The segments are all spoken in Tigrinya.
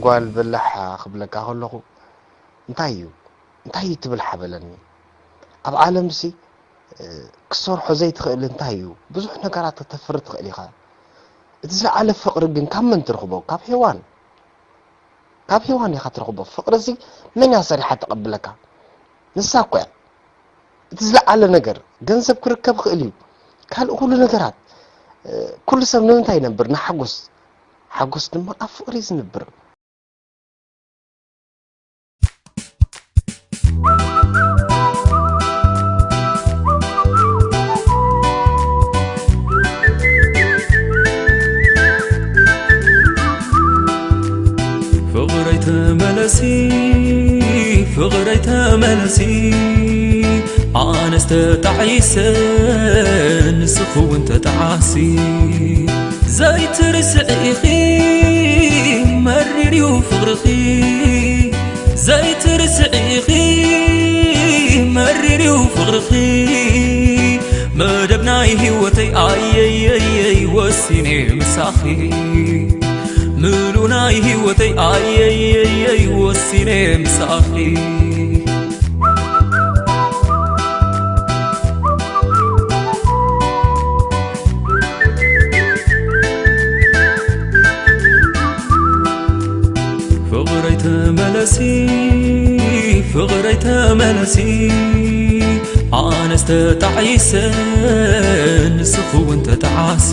ጓል በላሕ ክብለካ ከለኹ፣ እንታይ እዩ? እንታይ እዩ ትብል ሓበለኒ? ኣብ ዓለምሲ፣ እ፣ ክትሰርሖ ዘይትኽእል እንታይ እዩ? ብዙሕ ነገራት ከተፍሪ ትኽእል ኢኻ። እቲ ዝለዓለ ፍቕሪ ግን ካብ መን ትረኽቦ? ካብ ሄዋን። ካብ ሄዋን ኢኻ ትረኽቦ። ፍቕሪሲ መን እያ ሰሪሓ ተቐብለካ? ንሳ እኮ እያ። እቲ ዝለዓለ ነገር፣ ገንዘብ ክርከብ ክእል እዩ። ካልእ ኩሉ ነገራት፣ እ፣ ኩሉ ሰብ ንምንታይ ይነብር? ንሓጎስ። ሓጎስ ድማ ኣብ ፍቕሪ እዩ ዝነብር። ፍቕረይ ተመለሲ፣ ፍቕረይ ተመለሲ፣ ኣነስ ተጣዒሰ፣ ንስኺ እውን ተጣዓሲ። ዘይትርስዒ ኢኺ፣ መሪር እዩ ፍቕርኺ። ዘይትርስዒ ኢኺ፣ መሪር እዩ ፍቕርኺ። መደብ ናይ ህይወተይ፣ ኣየየየይ፣ ወሲነ ምሳኺ። ምሉ ናይ ህይወተይ፣ ኣየየየይ፣ ወሲነ ምሳኺ። ፍቕረይ ተመለሲ፣ ፍቕረይ ተመለሲ፣ ኣነስ ተጣዒሰ፣ ንስኺ እውን ተጣዓሲ።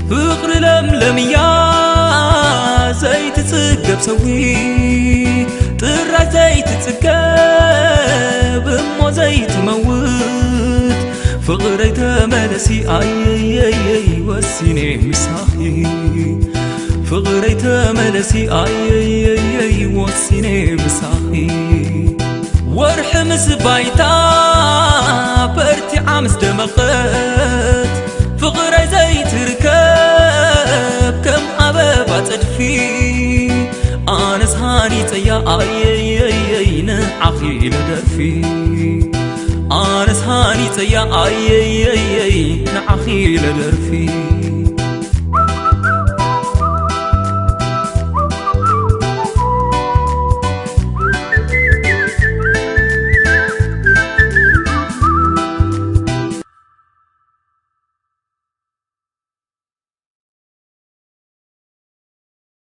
ፍቕሪ ለምለም እያ ዘይትጽገብ ሰዊት፣ ጥራይ ዘይትጽገብ እሞ ዘይትመውት። ፍቕረይ ተመለሲ፣ ኣየየየይ፣ ወሲነ ምሳኺ። ፍቕረይ ተመለሲ፣ ኣየየየይ፣ ወሲነ ምሳኺ። ወርሒ ምስ ባይታ በርቲዓ ምስ ደመቐት፣ ፍቕረይ ዘይትርከብ ከም ኣበባ ጸድፊ። ኣነስ ሃኒጸያ፣ ኣየየየይ፣ ንዓኺ ኢለ ደርፊ። ኣነስ ሃኒጸያ፣ ኣየየየይ፣ ንዓኺ ኢለ ደርፊ።